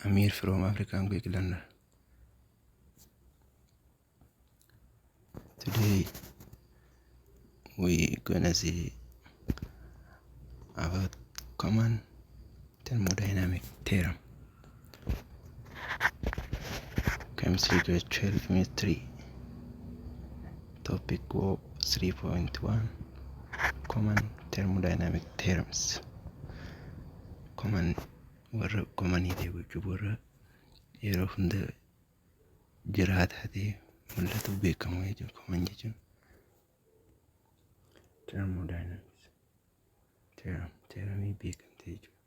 Amir from African Quick Learner. Today we gonna see about common thermodynamic theorem. Chemistry grade 12 unit 3, topic 3.1, common thermodynamic theorems. Common warra common ta'e jechuun warra yeroo hunda jiraataa ta'e mul'atu beekamu jechuudha. Common jechuun thermodynamics theorem, theoremii beekamte jechuudha.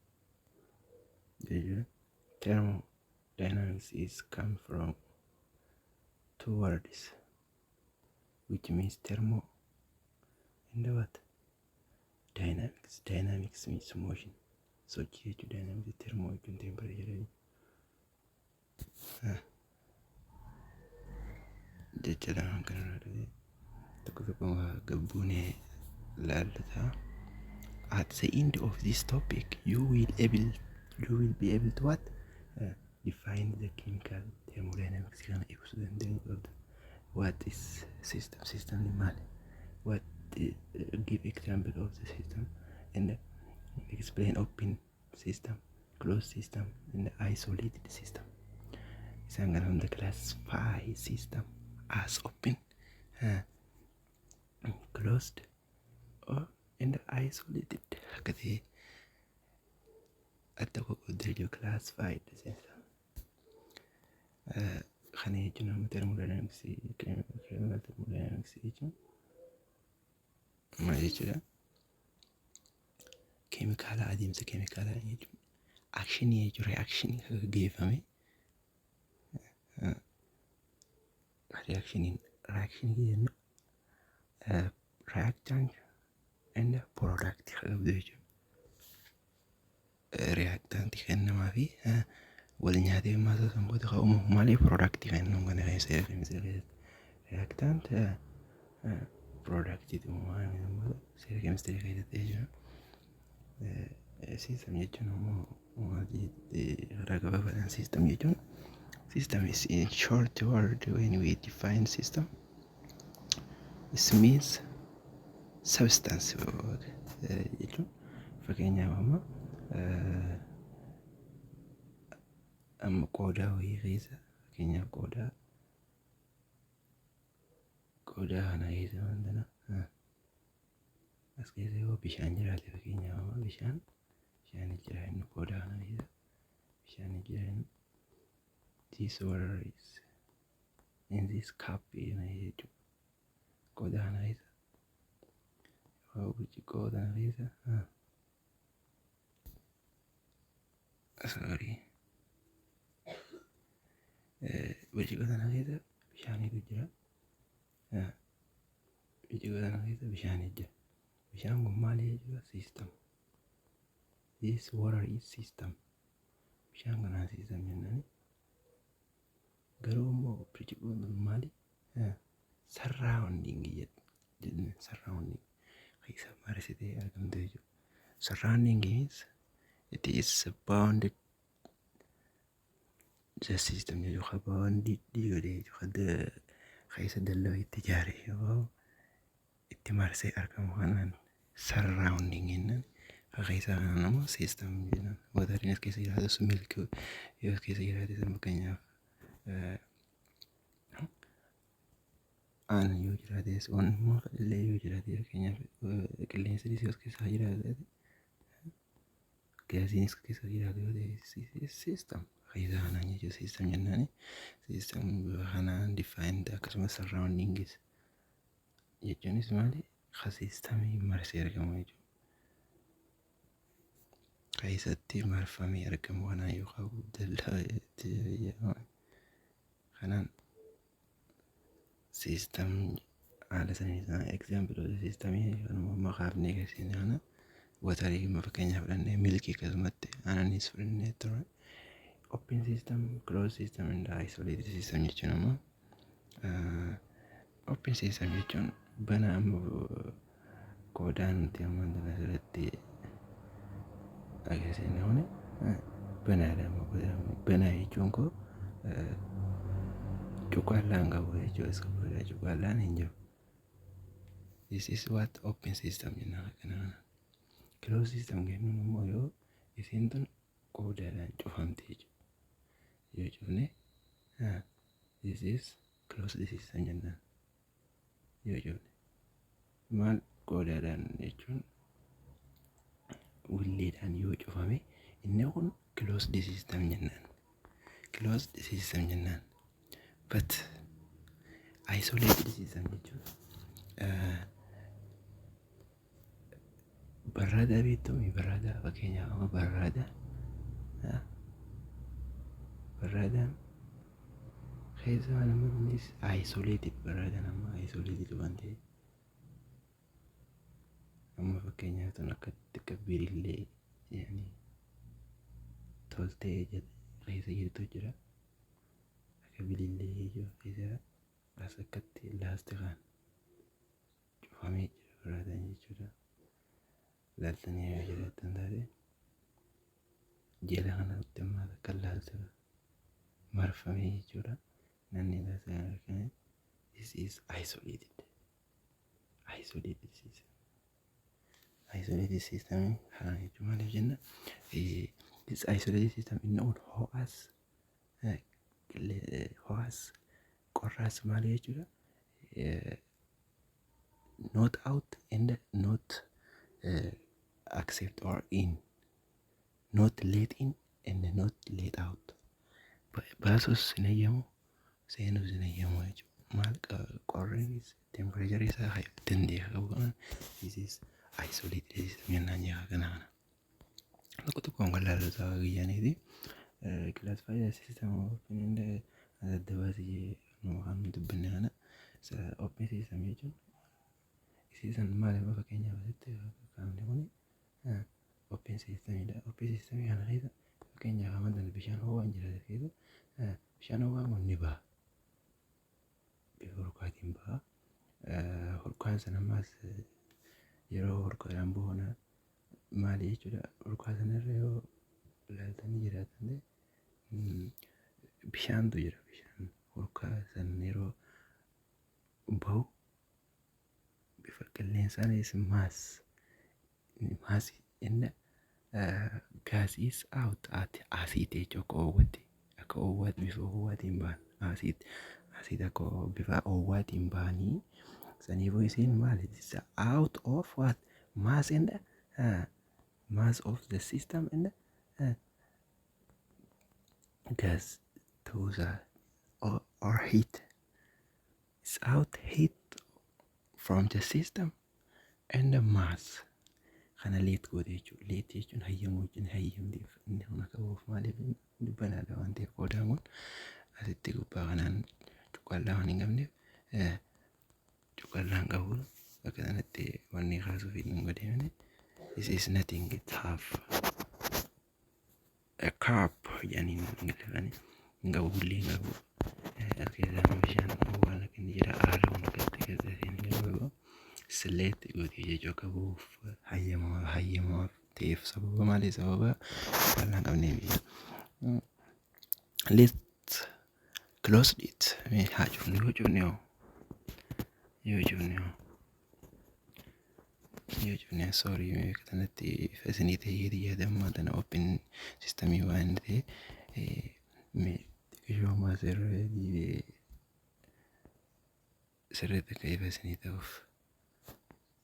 Thermodynamics is come from two words, which means thermo and what? Dynamics. Dynamics means motion. Sochii jechuudha. Dynamics, thermo jechuun temperature. Jecha lamaan kanarraa dhufe tokko tokko gabbuunee laallataa. At the end of this topic, you will be able to what? Define the chemical thermodynamics kana ibsuu danda'uu qabda. What is system? System ni maali? What give example of the system and explain open system, closed system and isolated system. Isaan kana hunda classify system as open, closed or and isolated akka ta'e adda qoqqooddee jiru, classified system. Kana jechuun amma thermodynamics, chemical thermodynamics jechuun maal jechuudha? Keemikaala, adeemsa keemikaalaa jechuun actionii jechuun reactionii kan gaggeeffame, reactioniin, reactionii jennu reactant and product kan qabdu jechuudha. Reactantii kennamaa fi wal nyaatee maasa san booda kan uumamu maali? Product kennamu kana keessa keessatti reactant product uumamaa seera keemistirii keessatti jechuudha. System jechuun immoo karaa gabaabaadhaan system jechuun, system is, in short word, when we define system, it means substance jechuun. Fakkeenyaaf amma qodaa wayii keessa, fakkeenyaaf qodaa kana keessa wanta as keessa yoo bishaan jiraate, fakkeenyaaf amma bishaan jira inni qodaa kana keessa bishaan jira inni, this water is in this cup jechuudha. Qodaa kana keessa yookaan burcuqqoo kana keessa, sorry, burcuqqoo kana keessa bishaanitu jira. Burcuqqoo kana keessa bishaanitu jira. Bishaan kun maali jechuudha? System. This water is system. Bishaan kanaan system jennaani. Garuu immoo burcuqqoon kun maali? Surrounding jedhama. Surrounding keessa marsitee argamtu jechuudha. Surrounding means it is bounded the system jechuudha. Bounded godhee jechuudha. Keessa dallaa itti ijaare yoo itti marsee argamu kanaan surrounding jennaan. Keessa kanaan immoo system jennaan. Wateriin as keessa jiraatus, milk yoo as keessa jiraate, fakkeenyaaf aannan yoo jiraates, waan immoo illee yoo jiraate, fakkeenyaaf qilleensi yoo as keessa jiraate, gaasiinis keessa jiraatu yoo ta'e, system keessa kanaan jechuudha system jennaani. System bifa kanaan defined. Akkasumas surroundings jechuunis maali? Ka systemii marsee argamu jechuudha. Keessatti marfamee argamu kanaan yookaan dallaa itti kanaan system haala saniin. Example of systemii kanuma amma kaafnee keessatti kana waterii fakkeenyaaf fudhannee, milkii akkasumatti aannanis fudhannee ture. Open system, closed system and isolated system jechuun ammoo, open system jechuun bana. Amma qodaan nuti amma asirratti agarsiisne kuni banaadha. Amma banaa Jechuun koo cuqqaallaan qabu jechuudha. Isa cuqqaallaan hin jiru. This is what open system jennaan akkana kana. Closed system jennuun immoo yoo isiin tun qodaadhaan cufamte jechuudha. Yoo cufne, this is closed system jennaan. Yoo cufne maal qodaadhaan jechuun willeedhaan yoo cufame, inni kun closed system jennaan. Closed system jennaan. But isolated system jechuun barraada beektuu? Barraada, fakkeenyaaf amma barraadaan keessa waan amma innis isolated, barraadaan amma isolated waan ta'eef, amma fakkeenyaaf tun akka xiqqa birillee yaani toltee keessa jirtu jira, akka bilillee jiru keessa as akkatti laastikaan cufamee jira barraadaan jechuudha. Laaltanii yoo jiraattan taate, jala kanatti ammaa akka laastika marfamee jechuudha. Namni laastika kana, this is isolated. Isolated system. Isolated system kana jechuun maaliif jenna? This isolated system inni kun ho'as qorraas maali jechuudha? Not out and not accept or in, not let in and not let out. Baasus hin eeyyamu, seenus hin eeyyamu jechuudha. Maal qorrinis temperature isaa danda'e qabu kana, this is isolated system jennaan jira kana kana. Tokko tokkoon kan laallu isaa guyyaaniiti. Classify system of open and adda baasii kan dubbinne kana. Open system jechuun isiisan maali? Fakkeenyaaf asitti qaamni kun open systemidha. Open system kana keessa fakkeenyaaf amantan bishaan ho'aan jiraate keessa bishaan ho'aan kun ni baha. Bifa hurkaatiin baha. Hurkaan sana ammas yeroo hurkaadhaan bahu maali jechuudha? Hurkaa sanarra yoo ilaaltanii jiraatan ta'e, bishaantu jira. Bishaan hurkaa san yeroo bahu bifa qilleensaanis mass inni gas is out at acid jechuudha, akka oowwatti, akka oowwaatti, bifa oowwaatiin bahan, acid akka bifa oowwaatiin bahanii. Saniifuu isiin maali? It's out of what? Mass and mass of the system and gas ta'uusaa or heat. It's out heat from the system and the mass kana let goote jechuudha. Let jechuun hayyamuu wajjin hayyamteef. Inni kun akka bahuuf maaliif dubbanaadha waan ta'eef, qodaan kun asitti gubbaa kanaan cuqqaallaa waan hin qabneef, cuqqaallaan qabu bakka sanatti wanni kaasuuf hin godheemne. This is nothing, it have a cap jedhaniin Ingiliffaan. Hin qabu, hullee hin qabu. As keessaa bishaan waan akka inni jira, aara kun akkatti keessa hin qabu. Let gootee jechuu akka bahuuf hayyamamaa ta'eef. Sababa maali? Sababa cuqqaallaa hin qabneef. Let close it. Haa cufnu. Yoo cufne hoo? Yoo cufne, sorry, kanatti ifa isinii ta'ee yaada ammaa tana open systemii waan ta'e mee xiqqishoo sirrii sirriitti akka ifa isinii ta'uuf,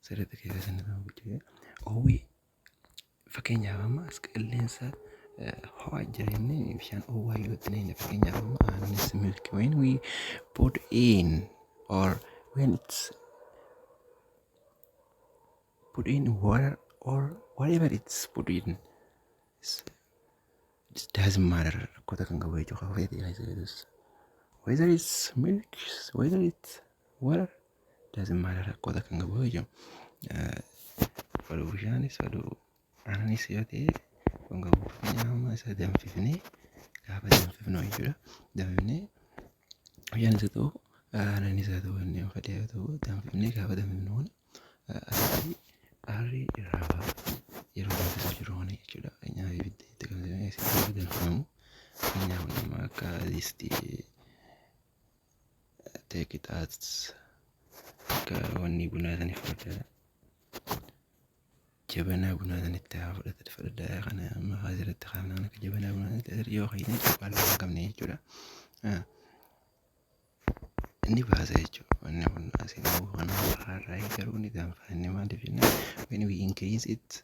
sirriitti akka ifa isinii ta'uuf jechuudha. Oowwii fakkeenyaaf amma as qilleensa ho'aa jira jennee bishaan oowwaa yoo itti naqne, fakkeenyaaf amma anis milk, when we put in or when it's put in water or whatever it's put in, it doesn't matter, rakkoo kan qabu jechuudha. Feete keessa whether it's milk, whether it's water, doesn't matter, rakkoo kan qabu jechuudha. Fadhu bishaanis, fadhu aananis yoo ta'e kun qabu. Fakkeenyaaf amma isa danfifnee, gaafa danfifnu jechuudha, danfifnee bishaanis haa ta'u aananis haa ta'u, inni fedhe haa ta'u, danfifnee, gaafa danfifnu kana asitti aarri irraa baha yeroo danfisaa jiru kana jechuudha. Fakkeenyaaf ibidda itti qabsiifnee asitti gaafa danfifamu, fakkeenyaaf nama Akka distii, take it as akka wanni bunaa saniif fudhadhaa. Jabanaa bunaa sanitti haa fudhatan, fudhadhaa. Kana amma asirratti kaafnaan akka jabanaa bunaa sanitti yoo keenye cuqqaallaa hin qabne jechuudha. Inni baasa jechuudha. Wanni kun asiin kana har'aa garuu ni danfa. Inni maaliif jennaan, when we increase it,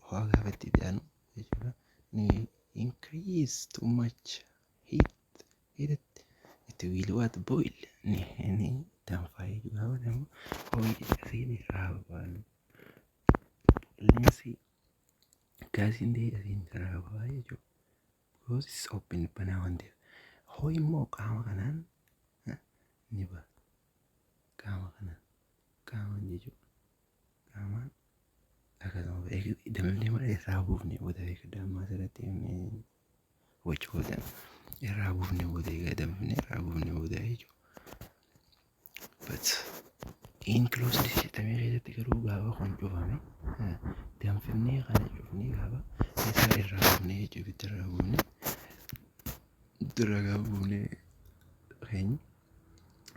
ho'a gaafa itti dhiyaanu jechuudha. Ni increase too much heat, it will what? Boil. Ni danfa jechuudha. Gaafa danfu ho'i asiin irraa ba'an, qilleensi gaasiin ta'e asiin irraa ba'a jechuudha. Because it's open, banaa waan ta'eef. Ho'i immoo qaama kanaan ni ba'a. Qaama kanaan, qaamaan jechuudha. Qaamaan akkasuma damamnee malee irraa buufne booda beekadha. Amma asirratti hubachuu qabdan, irraa buufne booda, egaa damamnee irraa buufne booda jechuudha. But in closed system keessatti garuu gaafa kun cufame, danfifnee kana cufnee, gaafa isaa irraa buufnee jechuudha, ibidda irraa buufnee, ibidda irraa gaafa buufnee keenya,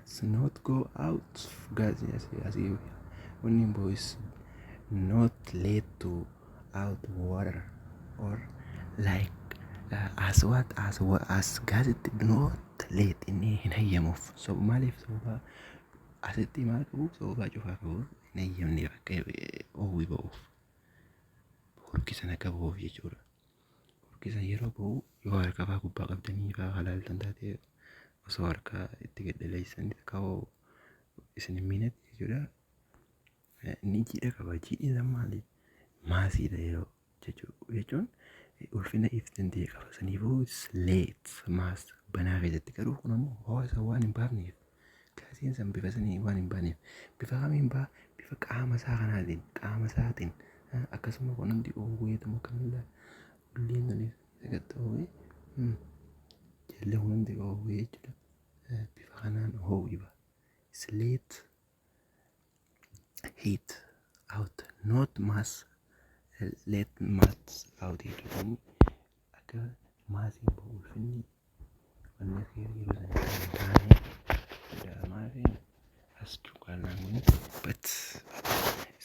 it's not go out. Gas asii wanni boys not let to out water or like as what as gas it not let, inni hin hayyamuuf. So maaliif? Sababa asitti maal qabu? Sababa cufaa qabu, hin hayyamneef akka oowwi ba'uuf, hurkisan akka ba'uuf jechuudha. Hurkisan yeroo ba'u yoo harka faa gubbaa qabdanii faa halaaltan taate, osoo harka itti gadhaleessanii akka isin hin miinetti jechuudha. Inni jiidha qaba. Jiidhi isaa maali? Maasiidha yeroo jechuun ulfina if danda'e qaba. Saniifuu let mass banaa keessatti garuu kun ammoo ho'a isa waan hin baafneef, gaasiin san bifa sanii waan hin baaneef, bifa kamiin ba'a? Bifa qaama isaa kanaatiin, qaama isaatiin. Akkasuma kun hundi oowweetuma kamillee ulleen sunis sagatti oowwee, jalli kun hundi oowwee jechuudha. Bifa kanaan ho'i ba'a. It's let heat out, not mass. Let mass out jechuudha. Akka maasiin bahu, ulfinni wanni keessa jiru sana kan taane maasiin as cuqqaallaan kun. But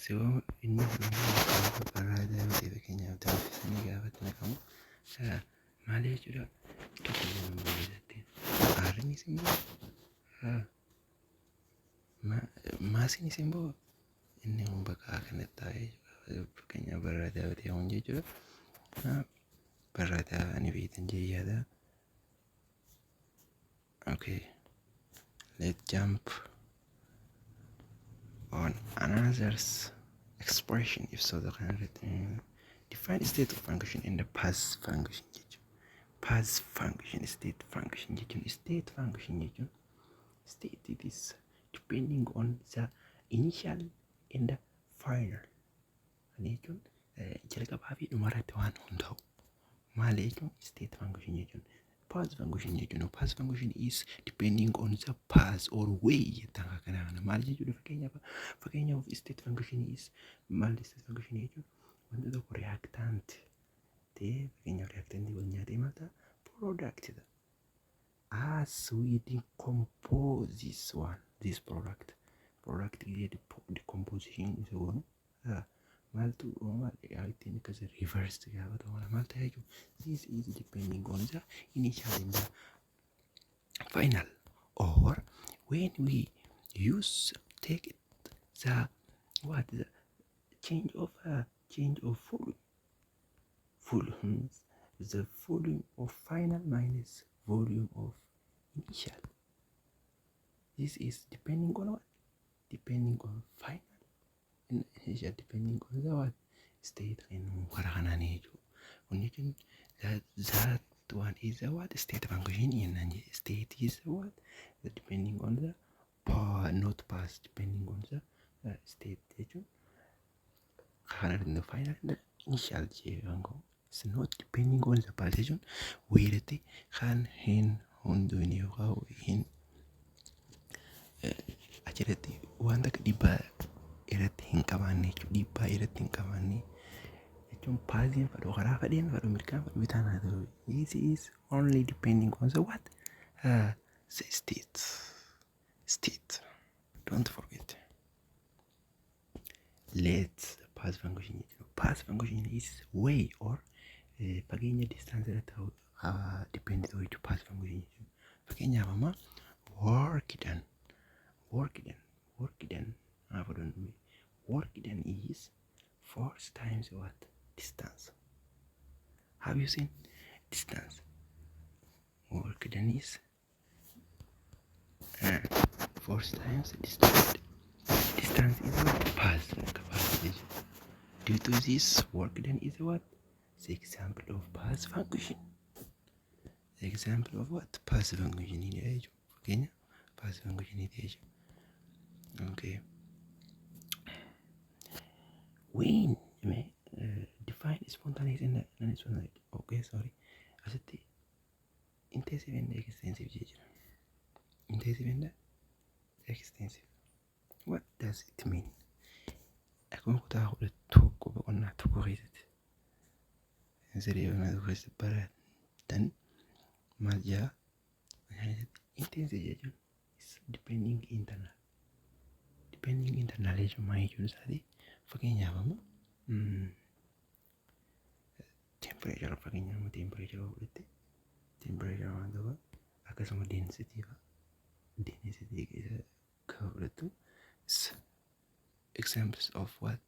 so inni kun immoo baraadaa yoo ta'e, fakkeenyaaf danfisanii gaafa itti naqamu maal jechuudha? Tokko lama keessatti aarrinis immoo maasiinis immoo inni kun bakka kanatti taa'ee, fakkeenyaaf baraadaa yoo ta'e kun jechuudha. Baraadaa ni beektan jee yaada. Okay, let's jump on another expression. Ibsoota kana irratti define state of function in the path function jechuudha. Path function, state function jechuun, state function jechuun, state, it is depending on the initial and the final. Kana jechuun jalqabaa fi dhumarratti waan hundaa'u. Maal jechuun state function jechuun? Path function jechuun, path function is depending on the path or way jettaan. Kana kana maal jechuudha? Fakkeenyaaf state function is maal? State function jechuun wanta tokko reactant ta'ee, fakkeenyaaf reactant wal nyaatee maal ta'a? Product ta'a. As we decompose this one, this product gisee decomposition isa goonu maaltu uumama? Ittiin akkas reverse gaafa ta'u maal ta'e jechuudha. This is depending on the initial and the final, or when we use take it the what, the change of volume, volume, the volume of final minus volume of initial. This is depending on what? Depending on final and initial, depending on the what? State. Karaa kanaan jechuudha. Kun jechuun that one is the what? State function jennaan. State is the what? The depending on the power, not path, depending on the state jechuun kana the final and the initial jedhan. It's not depending on the path jechuun weerratti kan hin hundoofne yookaan hin achirratti waan takka dhiibbaa irratti hin qabaanne jechuudha. Dhiibbaa irratti hin qabaanne jechuudha. Jechuun pathiin fedhu karaa fedheen fedhu, mirgaan fedhu, bitaan haa ta'u. This is only depending on the what? The state. State. Don't forget. Let path function jechuudha. Path function is way or fageenya distance irratti ta'u depend ta'u jechuudha path function jechuudha. Fakkeenyaaf amma work done, work done, work done haa fudhannu. Work done is force times what? Distance. Have you seen distance? Work done is force times distance. Distance is what? Path. Path jechuudha. Due to this, work done is what? The example of path function. The example of what? Path function jechuudha. Fakkeenya path function jechuudha. Okay. When define spontaneous and non-spontaneous. Okay, sorry. Asitti intensive and extensive jira. Intensive and extensive. What does it mean? Akkuma kutaa 11 boqonnaa 1 keessatti siree boqonnaa 1 keessatti baratan maal jaa? Intensive jechuun is depending internal. Depending internal jechuun maal jechuun isaati? Fakkeenyaaf amma temperature, fakkeenyaaf amma temperature fudhatte, temperature waan ta'u, akkasuma density fa'a, density keessa kan fudhattu examples of what?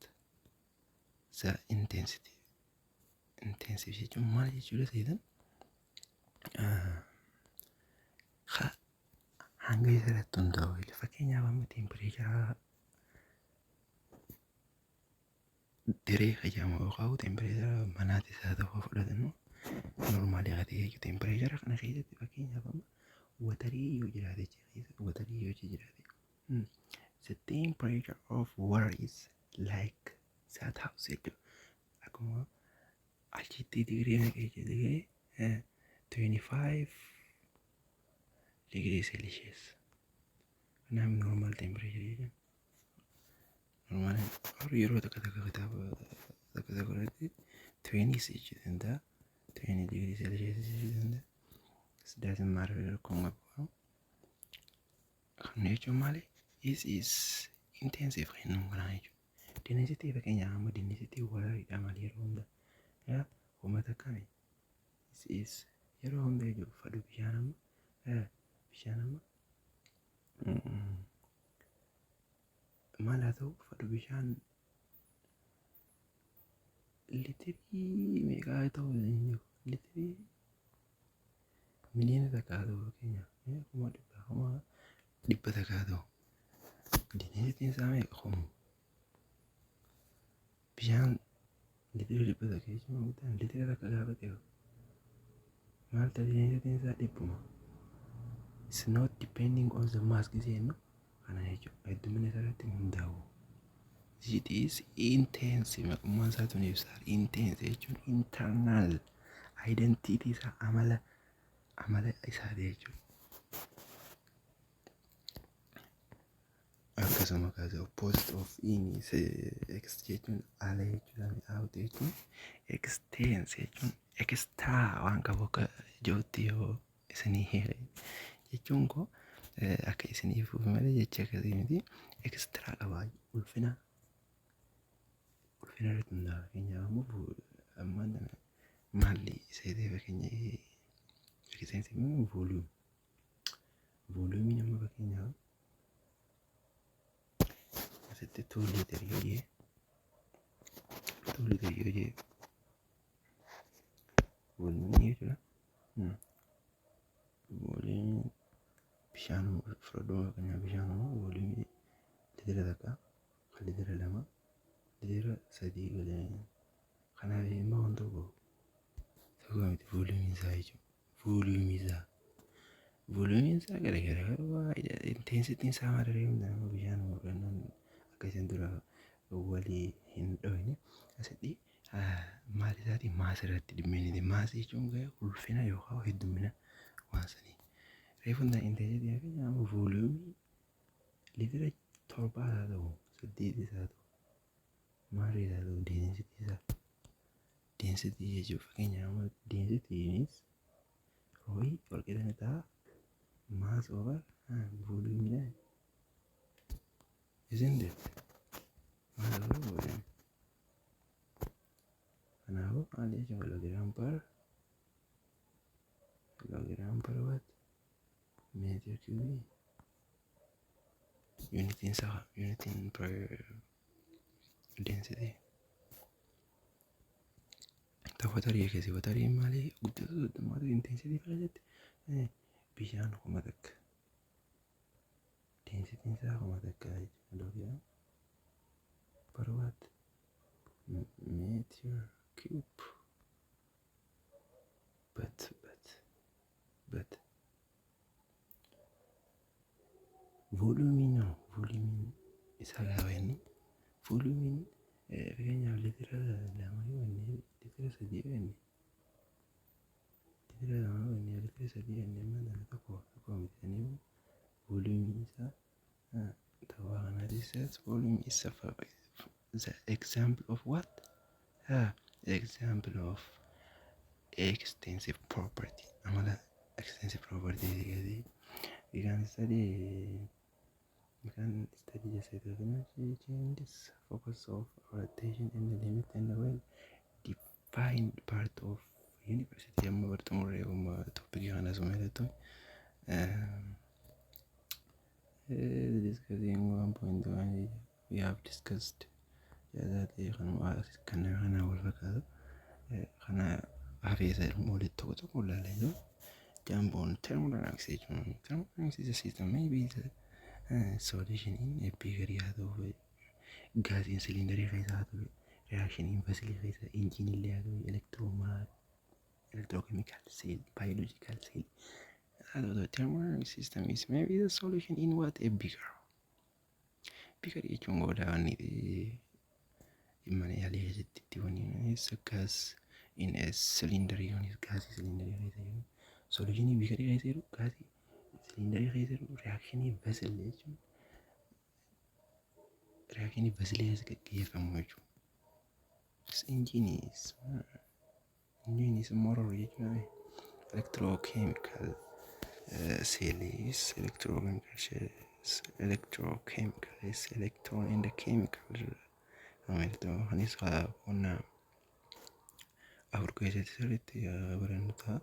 The intensity. Intensive jechuun maal jechuudha seetan? Hanga isa irratti hundaa'u. Fakkeenyaaf amma temperature diree jedhamu yookaan temperature manaatis haa ta'u fudhatannu normalii haa ta'e jechuudha. Temperature kana keessatti fakkeenyaaf amma waterii yoo jiraate, waterii yoo jiraate, the temperature of water is like that house jechuudha. Akkuma achitti digirii meeqa jechuudha? Digirii 25 degree Celsius. Kanaaf normal temperature jechuun normal yeroo takka takka kitaaba takka takka irratti 20 jechuu danda'a. 20 degree Celsius jechuu danda'a. Doesn't matter, rakkoon qabu. Kana jechuun maali? This is intensive kennuun kanaa jechuudha. Density, fakkeenyaaf amma density wateriidha maali yeroo hunda? Yaa uummata kami? This is yeroo hunda jechuudha. Fadhu bishaan amma bishaan amma maal haa ta'u, fadhu bishaan litirii meeqaa haa ta'u, litirii 1,000,000 haa ta'u, fakkeenyaaf 100,000, 100,000 haa ta'u. Densityn isaa meeqa? Kuma bishaan litira 100 jechuun guddaan litira 1 gaafa ta'e maal ta'e? Densityn isaa dhibbuma. It's not depending on the mass gisee jennu kana jechuudha. Heddumina isaa irratti hundaa'u. It is intense, maqummaan isaa tun ibsa. Intense jechuun internal identity isaa, amala isaati jechuudha. Akkasuma kaase opposite of in is ex jechuun ala jechuudha. Out jechuun extense jechuun extra waan qabu akka jirutti yoo isinii heere jechuun koo akka isinii fuuf malee jecha akkasii miti. Extra qaba, ulfina ulfina irratti hundaa'a. Fakkeenyaaf ammoo ammaan tana maalli seetee, fakkeenya extensive volume, volumeiin amma fakkeenyaaf asitti 2 liter yoo jee, 2 liter yoo jee, volumeii jechuudha. Volumeii bishaan fudhadhuu, fakkeenyaaf bishaan volumeii litira 1, litira 2, litira 3. Kanaaf immoo waan tokko tokko miti volumeiin isaa jechuudha. Volumeii isaa, volumeiin isaa garagara, garuu intensityn isaa maal nama bishaan fudhannoon akka isin dura walii hin dhoyne. Asitti maal isaati? Mass irratti dhimmeeni. Mass jechuun ulfina yookaan heddumina waan sanii. Reefu intensity, fakkeenyaaf volumeii litira 7 haa ta'u, 8 haa ta'u, maal haa ta'u, density isaa Density jechuudha. Fakkeenyaaf density means rho wal qixa ta'a mass over volume dha. Isn't it? Mass over volume. Kanaafuu maal jechuudha? Kilogram per what? Meter cube. Unitiin isaa unitiin per density. Ta waterii keessi wateriin maali? Guddatu water intensity keessatti bishaan 1000, densityn isaa 1000 jechuudha. Kilogram per what? Meter cube. But volume, no, volume isaa gaafa jennu, volume fakkeenyaaf liitira 2 yoo jenne, liitira 3 yoo jenne, liitira 2 yoo jenne, liitira 3 yoo jenne, amma tana tokko tokko miti. Saniifuu volume isaa ta'uu kanaatis volume is the example of what? Example of extensive property. Amala extensive property. We can study the state of energy changes, focus of our attention and the limit and the well defined part of university. Amma barxumurree topicii kana suma irratti discussing 1.1, we have discussed yaadaatee kana kana wal fakkaatu kana hafeessa walitti tokko tokko ilaalee jiru. Jump on thermodynamics jechuun, thermodynamics is a system, maybe the solution in a beaker haa ta'u, gaasiin siliindarii keessa haa ta'u, reactioniin vesselii keessa, engine illee haa ta'u, electrochemical cell, biological cell haa ta'u, thermodynamic system is maybe the solution in what? A beaker. Beaker jechuun goodaa wanni mana yaalii keessatti itti wanni gas in a cylinder, gaasii siliindarii keessa jiru, solutionii beakerii keessa jiru, gaasii siliindarii keessa jiru, reactionii vessel jechuun reactionii vesselii keessa gaggeeffamu jechuudha. Engine is motor jechuudha. Electrochemical cell is electrochemical cells, electrochemical is electron and the chemical. Anis qonna afur keessatti sirriitti barannu ta'a.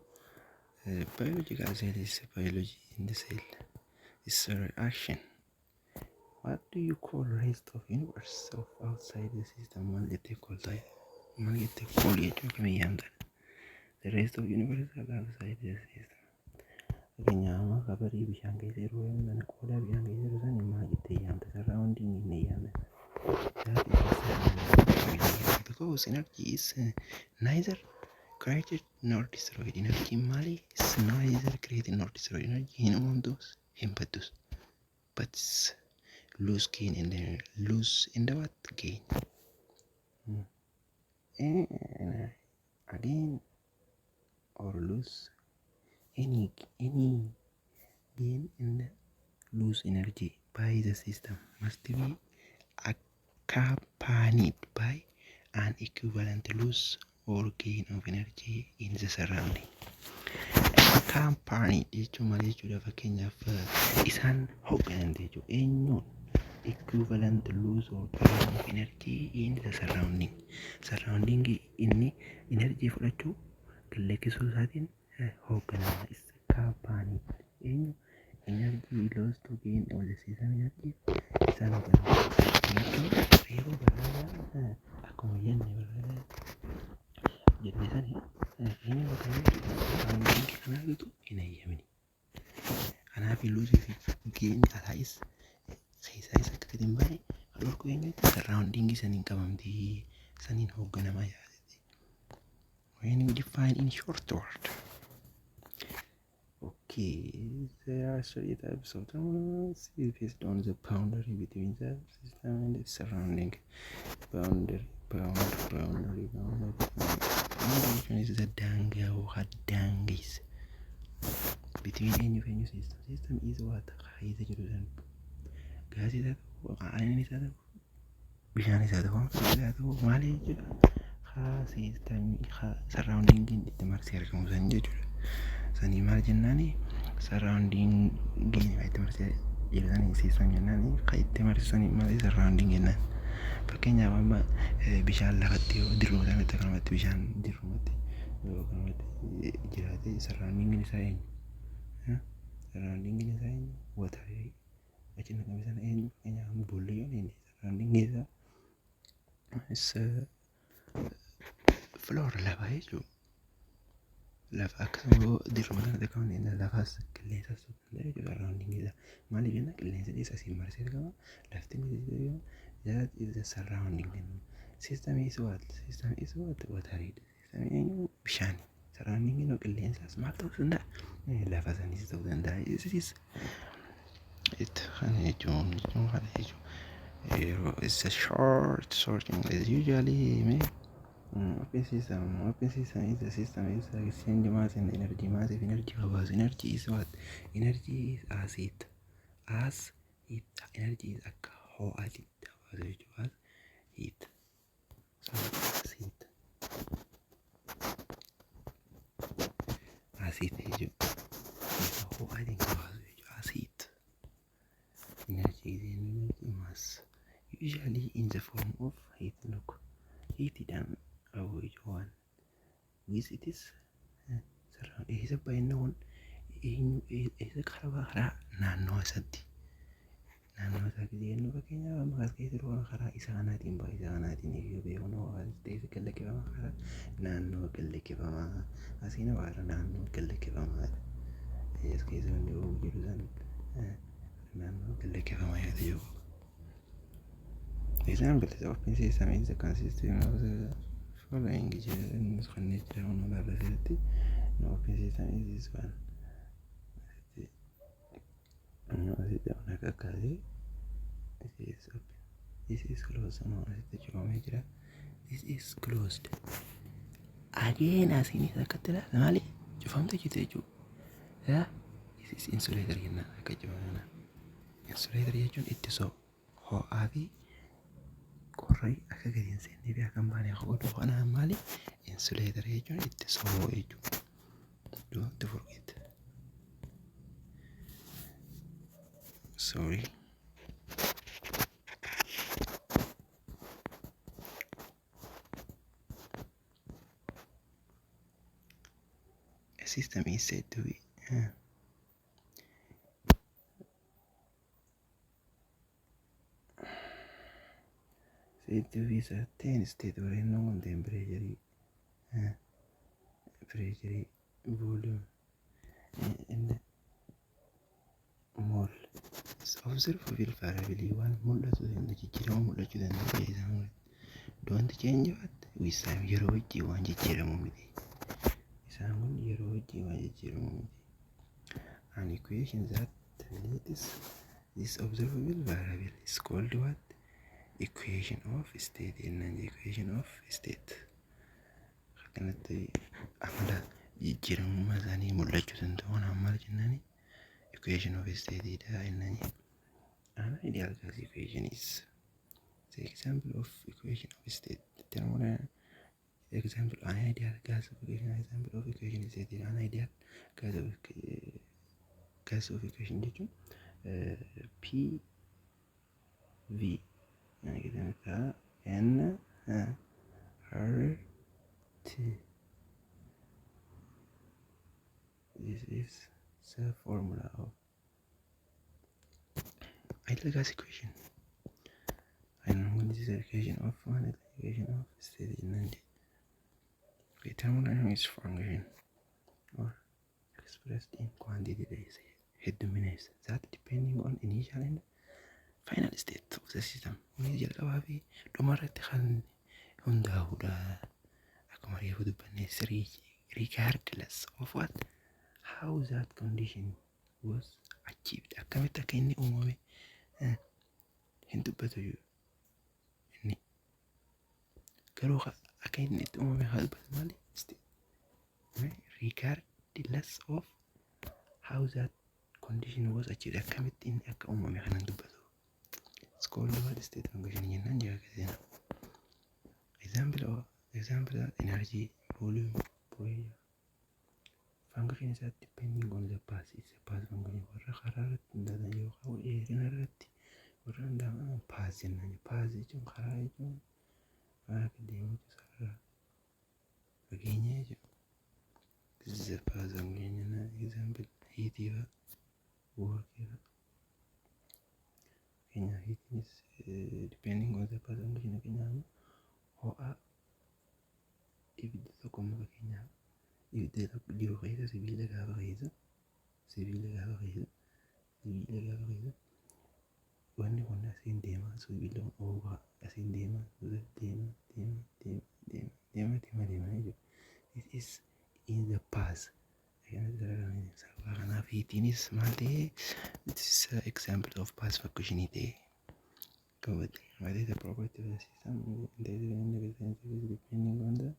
Biological cell is biology in the cell is a reaction. What do you call rest of universe of outside the system? Maal jettee call ta'e? Maal jettee call jechuu akkamii yaamtan? The rest of universe outside the system. Fakkeenyaaf amma kabarii bishaan keessa jiru mana qodaa bishaan keessa jiru sana maal jettee yaamta? Surrounding inni yaamta. That is because energy is neither created nor destroyed. Energy maali? Is neither created nor destroyed. Energy hin uumamtus hin baddus. But lose, gain and then lose and what? Gain. And again or lose any gain and lose energy by the system must be accompanied by an equivalent loss or gain of energy in the surrounding. Accompanied jechuun maal jechuudha? Fakkeenyaaf isaan hoogganan jechuudha. Eenyuun? Equivalent loss or gain of energy in the surrounding. Surrounding inni energy fudhachuu gad isaatiin hoogganama. Accompanied eenyu? Energy loss to gain of the system energy isaan hoogganama. Jechuun reeroo barreedaa akkuma jenne barreedaa jenne sani eenyu hoogganama? Surrounding kanaatu hin eeyyamini. Kanaaf lossii fi gain alaayis keessaayis akka gadi hin baane dhorku eenyutti surrounding saniin qabamti, saniin hoogganamaa yaadate. When we define in short word. Okay, there are three types of thermodynamics based on the boundary between the system and its surrounding. Boundary, bound, boundary, boundary. Boundary is the daangaa yookaan daangeessa. Between eenyu fi eenyu system. System is what? Keessa jiru san. Gaasii isaa ta'u, aannan isaa ta'u, bishaan isaa ta'u, isaa ta'u, maali jechuudha. Haa, systemii surroundingiin itti marsee argamu san jechuudha. Sanii maal jennaani? Surroundingiin itti marsee jiru sanii system jennaani. Kan itti marsanii maali surrounding jennaan? Fakkeenyaaf, amma bishaan lafatti yoo dirruma sanatti akkanumatti bishaan dirrumatti yoo akkanumatti jiraate, surroundingiin isaa eenyu? Surroundingiin isaa eenyu? Waterii achi naqame sana eenyu? Fakkeenyaaf, amma boolli yoo eenyu surroundingiin isaa? Isa floor, lafa jechuudha. Lafa akkasuma yoo dirruma sanatti akkuma lafaas qilleensas ta'uu danda'a jechuudha surrounding isaa. Maaliif jenna? Qilleensa keessa asiin marsee argama. Lafti ni argama. That is the surrounding. System is what? System is what? Wateridha. System eenyu? Bishaan. Surrounding immoo qilleensas maal ta'uu danda'a? Lafa sanis ta'uu danda'a. This is it. Kana jechuun yeroo it's a short sorting is usually me. Open system. Open system is the system is exchange mass and energy. Mass of energy was energy is what? Energy is as heat. As heat. Energy is akka ho'aatti hawaasa jechuudha. As heat. So as heat. As heat jechuudha. Bifa ho'aatiin hawaasu jechuudha. As heat. Energy is energy mass. Usually in the form of heat. Look. Heatidhaan qabu jechuudha. With it is eessa baay'ina kun eenyu eessa karaa naannoo isaatti naannoo isaa gisee jennu, fakkeenyaaf, amma as keessa jiru karaa isa kanaatiin ba'a, isa kanaatiin yoo beeknu ta'e qilleeffama, karaa naannoo qilleeffamaa asiin hawaasa naannoo qilleeffamaa as keessa wanni jiru san naannoo qilleeffamaa yoo ta'u. Example is open system is consisting of the following. Jedhan kanneen jedhaman olaanaa asirratti. No, open system is this one. No, asitti waan akka akkasii. This is open. This is closed. No, asitti cufamee jira. This is closed. Again, asiinis akkatti ilaala, maali cufamte jirti jechuudha. Yaa, this is insulator jennaan akka cufame kana. Insulator jechuun ittisoo ho'aa fi qorri akka gadi hin seennee fi akka hin baane godhu kanaan maali? Insulator jechuun ittisoo jechuudha. Don't forget. Sorry. A system is said to be said to be certain state where no temperature, pressure, volume and mole is observable variable, waan mul'atu danda'u, jijjiirama mul'achuu danda'u isaan don't change what with time, yeroo wajjin waan jijjiiramu miti. Isaan kun yeroo wajjin waan jijjiiramu miti. An equation that relates this observable variable is called what? Equation of state jennaan. Equation of state akkanatti amala jijjiiramummaa isaanii mul'achuu danda'u kanaan maal jennaani? Equation of state dha jennaani. An ideal gas equation is the example of equation of state. Thermodynamic example, an ideal gas of equation, example of equation state. An ideal gas of equation jechuun P V N R T. This is the formula of ideal gas equation. I know this is the equation of one equation of state in. Okay, thermodynamics function or expressed in quantity days heddumina that depending on initial and final state of the system. Kunis jalqabaa fi dhumarratti kan hundaa'udha. Akkuma reefu dubbanne, regardless of what how that condition was achieved, akkamitti akka inni uumame hin dubbatu inni. Garuu akka inni itti uumame haa dubbatu maali? Regardless of how that condition was achieved, akkamitti inni akka uumame kan hin dubbatu. It's called what? State function jennaan jira. Example of Example, energy, volume, pressure. Function isaa depending on the path. It's a path function. Warra karaa irratti hundaa'an yookaan dheerina irratti warra hundaa'an path jennaan. Path jechuun karaa jechuun, karaa akka deemu sarara fageenya jechuudha. This is a path function jennaan. Example, heat fa'a, work fa'a. Fakkeenyaaf, heatiinis depending on the path function. Fakkeenyaaf, ho'a ibidda tokko immoo, fakkeenyaaf, ibidda tokko jiru keessa sibiila gaafa keessa, sibiila gaafa keessa, sibiila gaafa keessa, wanni kun asiin deemaa, sibiila kun oofaa asiin deemaa, deemaa, deemaa, deemaa, deemaa, deemaa, deemaa, deemaa jechuudha. It is in the path. Sababa kanaaf heatiinis maal ta'ee, it is example of path function ta'ee qabate. What is the property of the system? Intensive depending on the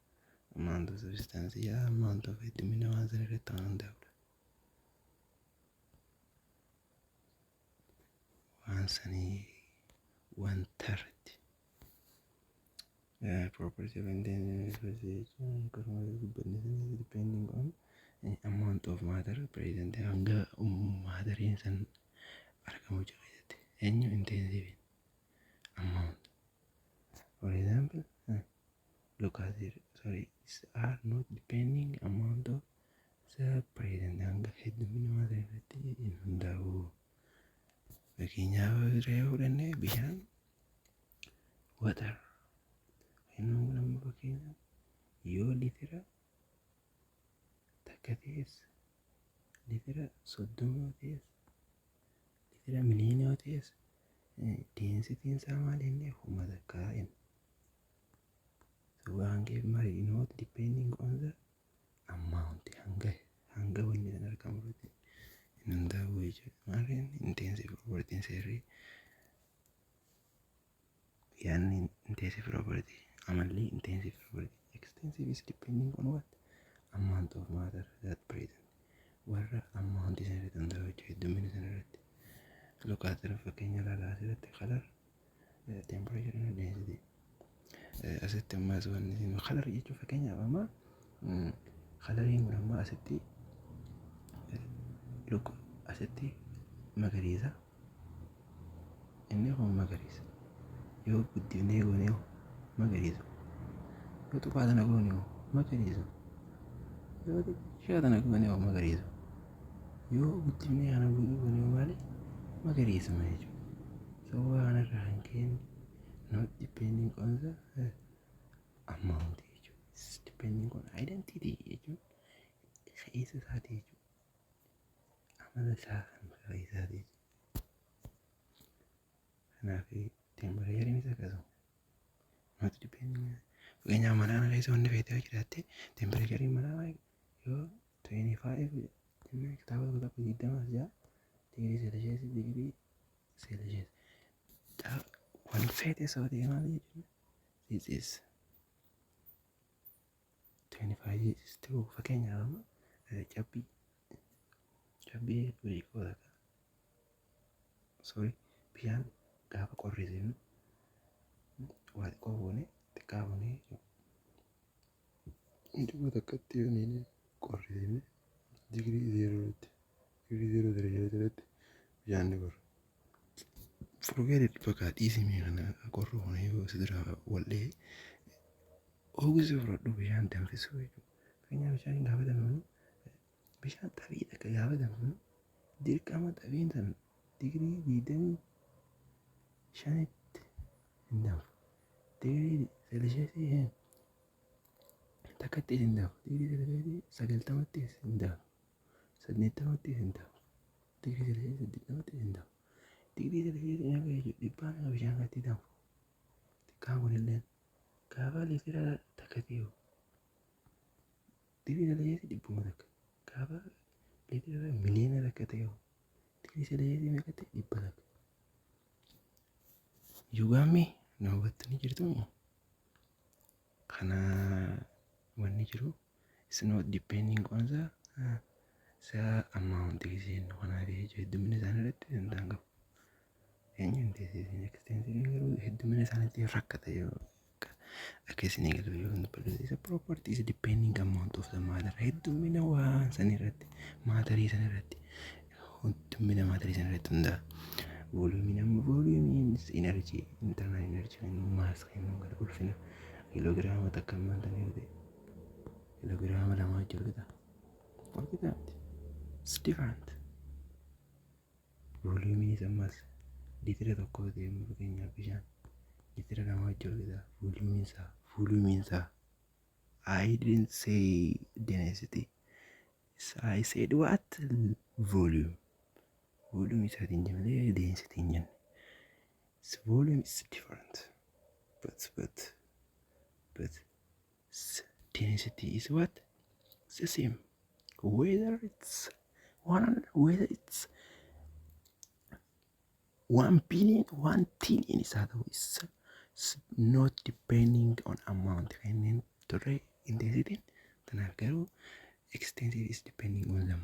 amount of substance. Yeah, amount of heddumina waan sana irratti waan hundaa'udha. Waan sanii wanta irratti. Property of intensive jechuun akkasuma dubbanne sanii depending on amount of matter present, hanga matteriin san argamu jira keessatti. Eenyu intensive amount. For example, look at it, sorry, are not depending amount of the present, hanga heddumina matter irratti hin hundaa'u. Fakkeenyaaf, reefu fudhannee bishaan, water. Inni kun amma fakkeenyaaf yoo litira 1 ta'es, litira 30 ta'es, litira miliyoona ta'es, densityn isaa maal jennee 1000 jenna. So waan ka'eef maali, not depending on the amount, hanga wanni san argamu irratti hin hundaa'u jechuudha. Maal intensive property seerri yaadni intensive property, amalli intensive property. Extensive is depending on what? Amount of matter that present, warra amount san irratti hundaa'u jechuudha, heddumina san irratti. Look, fakkeenya ilaalaa, asirratti color, temperature and density. Asitti ammas wanni isin color jechuun, fakkeenyaaf, amma coloriin kun amma asitti, look, asitti magariisa, inni kun magariisa, yoo guddifnee goonee magariisa, yoo tuqaa tana goone magariisa, yoo xiqqaa tana goone magariisa, yoo guddifnee kana goone maali, magariisuma jechuudha. Sababa kanarraa kan ka'e not depending on the amount jechuudha. It's depending on identity jechuun keessa isaati jechuudha. Amala isaa kan keessa isaati jechuudha. Kanaaf temperatureiinis akkasuma. Not depending, fakkeenyaaf, mana kana keessa wanni feetee yoo jiraatte, temperatureiin manaa yoo 25 jennee, kitaaba tokko tokko 20 ja'a digirii seelisheesii, digirii seelishees wal feete soo ta'e maal jechuudha. This is 25 is true. Fakkeenyaaf, amma cabbii birciqoo takka, sorry, bishaan gaafa qorrisinu waa xiqqoo fuunee, xiqqaa fuunee dhibba takkatti yoo qorrisine, digirii zeerootti, digirii zeeroo darajaa jalatti bishaan ni qorra. Forget it, bakka dhiisimee kana qorru kana yoo si dura wal'ee oogisi fudhadhu, bishaan danfisuu jechuudha. Fakkeenyaaf, bishaan gaafa danfinu, bishaan xabii takka gaafa danfinu, dirqama xabiin san digirii 25tti hin danfu. Digirii seelisheesii takkatti hin danfu. Digirii seelisheesii 90tti hin danfu. 80tti hin danfu. Digirii seelisheesii 80tti hin danfu. Digirii seelisheesii meeqa jechuudha, dhibbaa meeqa bishaan gatti danfu. Xiqqaan kunillee gaafa litira 1 ta'e digirii seelisheesii 100. Gaafa litira miliyoona 1 ta'e digirii seelisheesii meeqa ta'e, 100. Yugaammi na hubattanii jirtu. Kana wanni jiru is not depending on the amount jennu kanaaf jechuudha, heddumina isaanii irratti danda'an qabu. Eenyu intensive, extensive garuu heddumina isaaniitti rakkata yoo Akka isinii galu yoo dubbadhu, isa property is depending amount of the matter, heddummina waan san irratti, matter san irratti, heddummina matter san irratti hundaa'a. Volume amma, volume is energy, internal energy kennu, mass kennu, gara ulfina kiiloogiraama takka ammaan tan yoo ta'e kiiloogiraama 2 wajji wal qixa, wal qixa miti. It's different. Volumeiinis ammas liitira 1 ta'e, fakkeenyaaf bishaan liitira 2 wajji wal qixa volumeiin isaa. Volumeiin isaa, I didn't say density. I said what? Volume. Volume isaatiin jenne, density hin jenne. Its volume is different, but density is what? It's the same, whether it's one, whether it's 1 billion, 1 trillion isaa ta'u, is not depending on amount kanneen turre intensity. Kanaaf garuu extensity is depending on the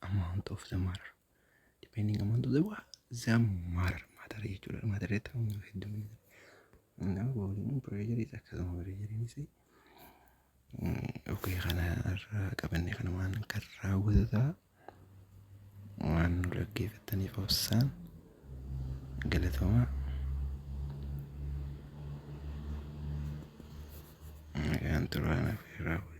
amount of the matter, depending amount of the what? The matter, matter jechuudha. Matter irratti kan heddumina. Volume, pressure akkasuma, pressureiinis. Okay, kana irraa qabanne kana waan kan raawwatu ta'a. Waan nu dhaggeeffattaniif obsaan galatoomaa. Nagaan turaa, naaf raawwatu.